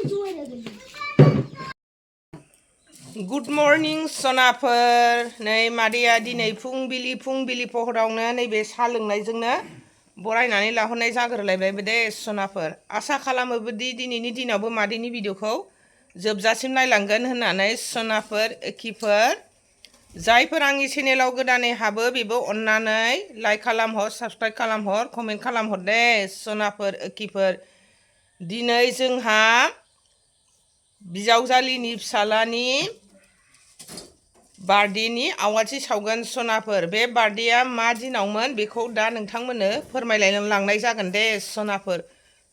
Good morning sonaफोर नै मादैया दिनै फुंबिलि पहरावनो नैबे सा लोंनायजोंनो बरायनानै लाहरनाय जाग्रोलायबाय दे सोनाफोर आसा खालामोबोदि दिनैनि दिनावबो मादैनि भिडिअखौ जोबजासिम नायलांगोन होननानै सोनाफोर एखिफोर जायफोर आंनि चेनेलाव गोदानै हाबो बेबो अन्नानै लाइक खालामहर साबस्क्राइब खालामहर कमेन्ट खालामहर दे सोनाफोर एखिफोर दिनै जोंहा बिजावजालिनि फिसालानि बार्थडेनि आवाथि सावगोन सोनाफोर बे बार्थडेया मा दिनावमोन बेखौ दा नोंथांमोननो फोरमायलांनाय जागोन दे सोनाफोर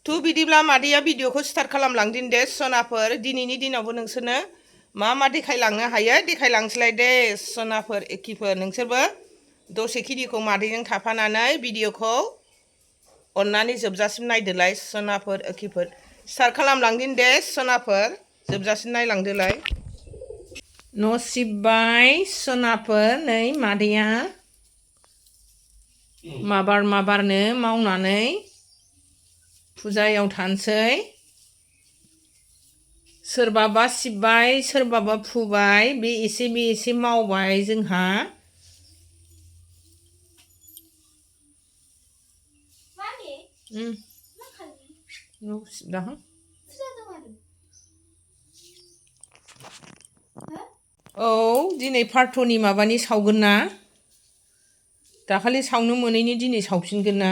तु बिदिब्ला मादैया भिडिअखौ स्टार्ट खालामलांदिन दे सोनाफोर दिनैनि दिनावबो नोंसोरनो मा देखायलांनो हायो देखायलांसैलाय दे सोनाफोर एखिफोर नोंसोरबो दसेखिनिखौ मादैजों थाफानानै भिडिअखौ अन्नानै जोबजासिम नायदोलाय सोनाफोर एखिफोर स्टार्ट खालामलांदिन दे सोनाफोर जोबजासिम नायलांदोलाय न' सिबबाय सोनाफोर नै मादैया माबारनो मावनानै फुजायाव थानोसै सोरबाबा सिबबाय सोरबाबा फुबाय बे एसे मावबाय जोंहा न' सिबदाहां औ दिनै पार्थनि माबानि सावगोन ना दाखालि सावनो मोनैनि दिनै सावफिनगोन ना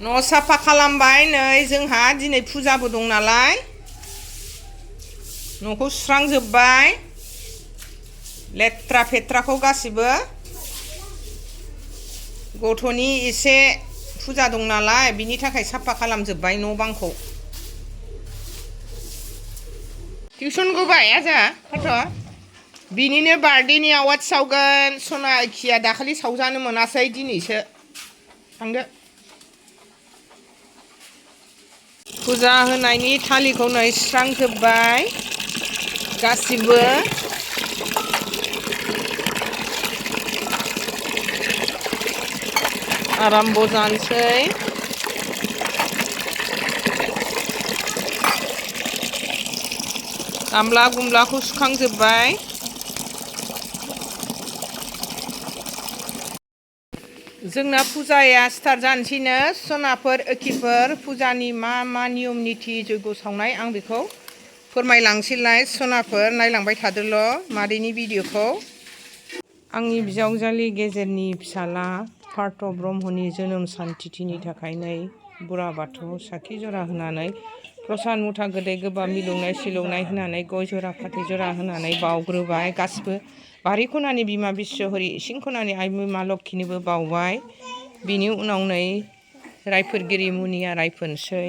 न' साफा खालामबाय नै जोंहा दिनै फुजाबो दं नालाय न'खौ सुस्रांजोबबाय लेथ्रा फेथ्राखौ गासिबो गथ'नि एसे फुजा दं नालाय बिनि थाखाय साफा खालामजोबबाय न' बांखौ टिउसन गबाय आजा पार्थ बिनिनो बार्थडेनि आवाथि सावगोन सना एखिया दाखालि सावजानो मोनासै दिनैसो थांदो फुजा होनायनि थालिखौ नै सुस्रांजोबबाय गासिबो आराम्भ जानोसै गामला गुमलाखौ सुखांजोबबाय जोंना फुजाया स्टार्ट जानोसैनो सोनाफोर एखिफोर फुजानि मा नियम निथि जयग सावनाय आं बेखौ फोरमायलांसैलाय सोनाफोर नायलांबाय थादोल' मादैनि भिडिअखौ आंनि बिजावजालि गेजेरनि फिसाला पार्थ ब्रह्मनि जोनोम सान तिथिनि थाखाय नै बुरा बाथौआव साखि जरा होनानै प्रसाद मुथा गोदै गोबाब मिलौनाय सिलौनाय होनानै गय जरा फाथै जरा होनानै बावग्रोबाय गासिबो बारि खनानि बिमा बिश्वहरि इसिं खनानि आइ बिमा लोक्षिनोबो बावबाय बिनि उनाव नै रायफोरगिरि मुनिया रायफोरनोसै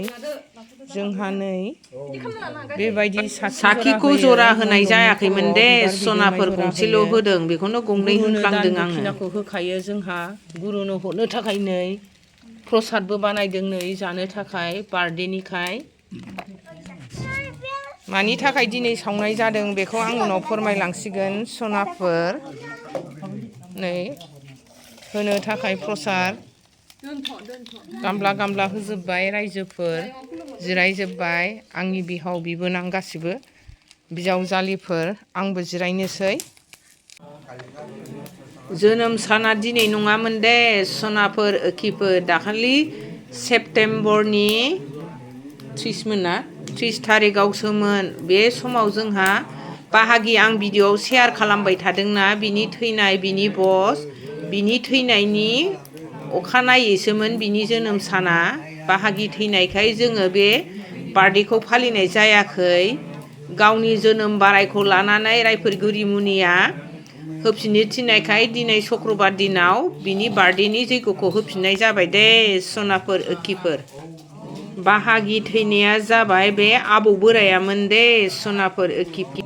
जोंहा नै बेबायदि साखिखौ जरा होनाय जायाखैमोन दे सनाफोर गंसेल' होदों बेखौनो गंनै होफ्लांदों आङो दक्षिणाखौ होखायो जोंहा गुरुनो हरनो थाखाय नै प्रसादबो बानायदों नै जानो थाखाय बार्थडेनिखाय मानि थाखाय दिनै सावनाय जादों बेखौ आं उनाव फोरमायलांसिगोन सनाफोर नै होनो थाखाय प्रसाद गामला होजोबबाय रायजोफोर जिरायजोबबाय आंनि बिहाव बिबोनां गासिबो बिजावजालिफोर आंबो जिरायनोसै जोनोम साना दिनै नङामोन दे सनाफोर एखिफोर दाखालि सेप्तेम्बरनि 30 थारिखआवसोमोन बे समाव जोंहा बाहागि आं भिडिअआव शेयार खालामबाय थादोंना बिनि थैनाय बिनि बस बिनि थैनायनि अखानायैसोमोन बिनि जोनोम साना बाहागि थैनायखाय जोङो बे बार्थडेखौ फालिनाय जायाखै गावनि जोनोम बारायखौ लानानै रायफोरगिरि मुनिया होफिननो थिननायखाय दिनै शुक्रबार दिनाव बिनि बार्थडेनि जैग'खौ होफिननाय जाबाय दे सनाफोर एखिफोर बाहागि थैनाया जाबाय बे आबौ बोरायामोन दे सनाफोर एखिफोर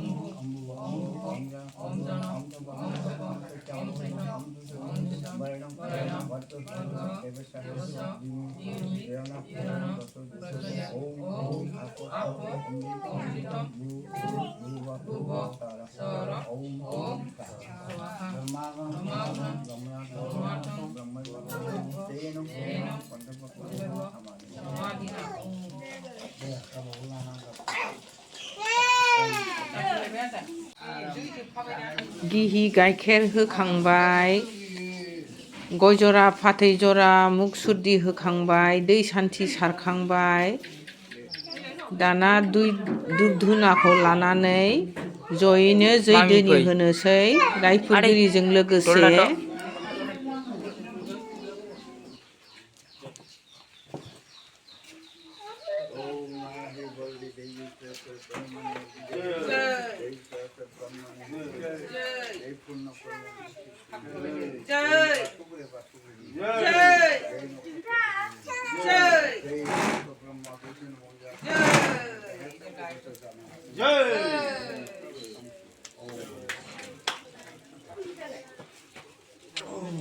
गिहि गाइखेर होखांबाय गय जरा फाथै जरा मुग सुरदि होखांबाय दै सान्थि सारखांबाय दाना दुब धुनाखौ लानानै जयैनो जैदोनि होनोसै रायफोरगिरिजों लोगोसे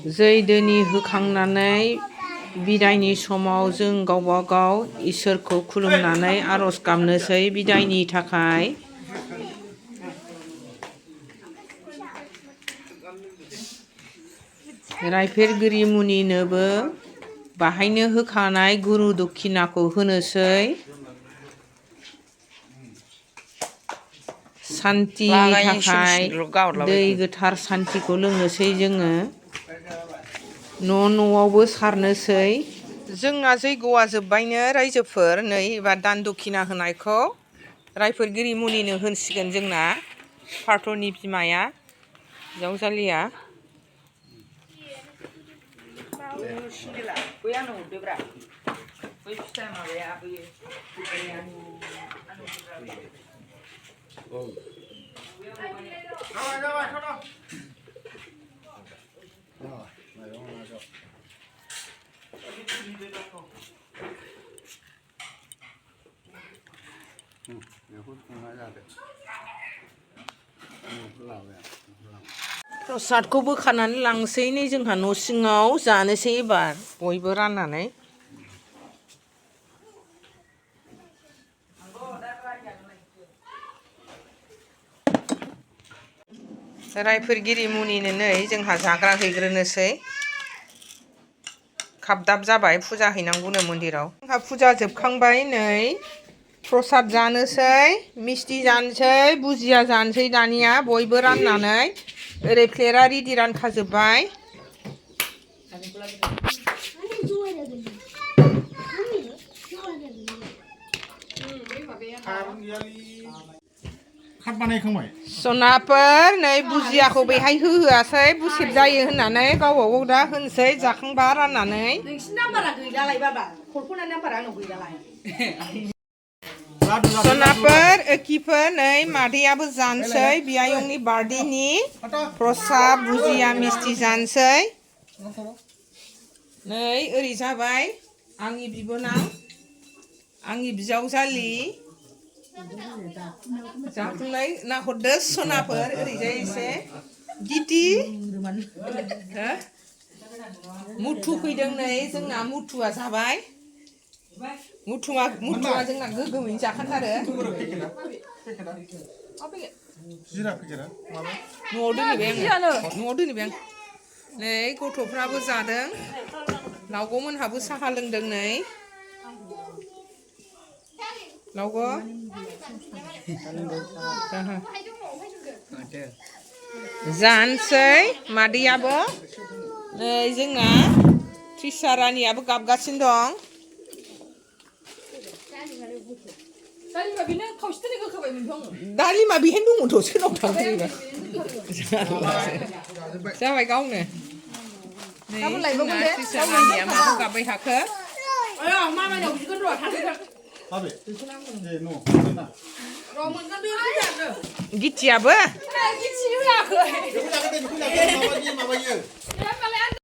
जैदोनि होखांनानै बिदायनि समाव जों गावबा गाव इसोरखौ खुलुमनानै आरज गाबनोसै बिदायनि थाखाय रायफोरगिरि मुनिनोबो बाहायनो होखानाय गुरु दक्षिणाखौ होनोसै सान्तिनि थाखाय दै गोथार सान्तिखौ लोंनोसै जोङो न'आवबो सारनोसै जोंना जैग'आ जोब्बायनो रायजोफोर नै एबार दान दक्षिणा होनायखौ रायफोरगिरि मुनिनो होनसिगोन जोंना पार्थनि बिमाया जावजालिया प्रसादखौ बोखानानै लांसै नै जोंहा न' सिङाव जानोसै एबार बयबो राननानै रायफोरगिरि मुनिनो नै जोंहा जाग्रा हैग्रोनोसै खाबदाब जाबाय फुजा हैनांगौनो मन्दिराव जोंहा फुजा जोबखांबाय नै प्रसाद जानोसै मिस्टि जानोसै बुजिया जानोसै दानिया बयबो राननानै ओरै प्लेटआ रेडि रानखाजोब्बाय सनाफोर नै बुजियाखौ बेहाय होहोआसै बुसेब जायो होननानै गावबा गाव दा होनसै जाखांबा राननानै नोंसिनि नाम्बारा गैलालाय बाबा खलफना नाम्बारा आंनाव गैलालाय सनाफोर एखिफोर नै मादैयाबो जानोसै बियायंनि बार्थडेनि प्रसाद बुजिया मिस्टि जानोसै नै ओरै जाबाय आंनि बिबोनां आंनि बिजावजालि जाफुंनाय नाहरदो सनाफोर ओरैजाय एसे गिति मुथु फैदों नै जोंना मुथुआ जाबाय मुथुआ जोंना गोगोमैनो जाखाथारो न'आव दोनैबाय आं नै गथ'फ्राबो जादों लावग'मोनहाबो साहा लोंदों नै लावग' जानोसै मादैयाबो नै जोंना त्रिसा रानियाबो गाबगासिनो दं दालिमा बेहायनो दङथ' सोरनाव थांखो जाबाय गावनो नै जोंना त्रिसा रानिया माखौ गाबबाय थाखो गितियाबो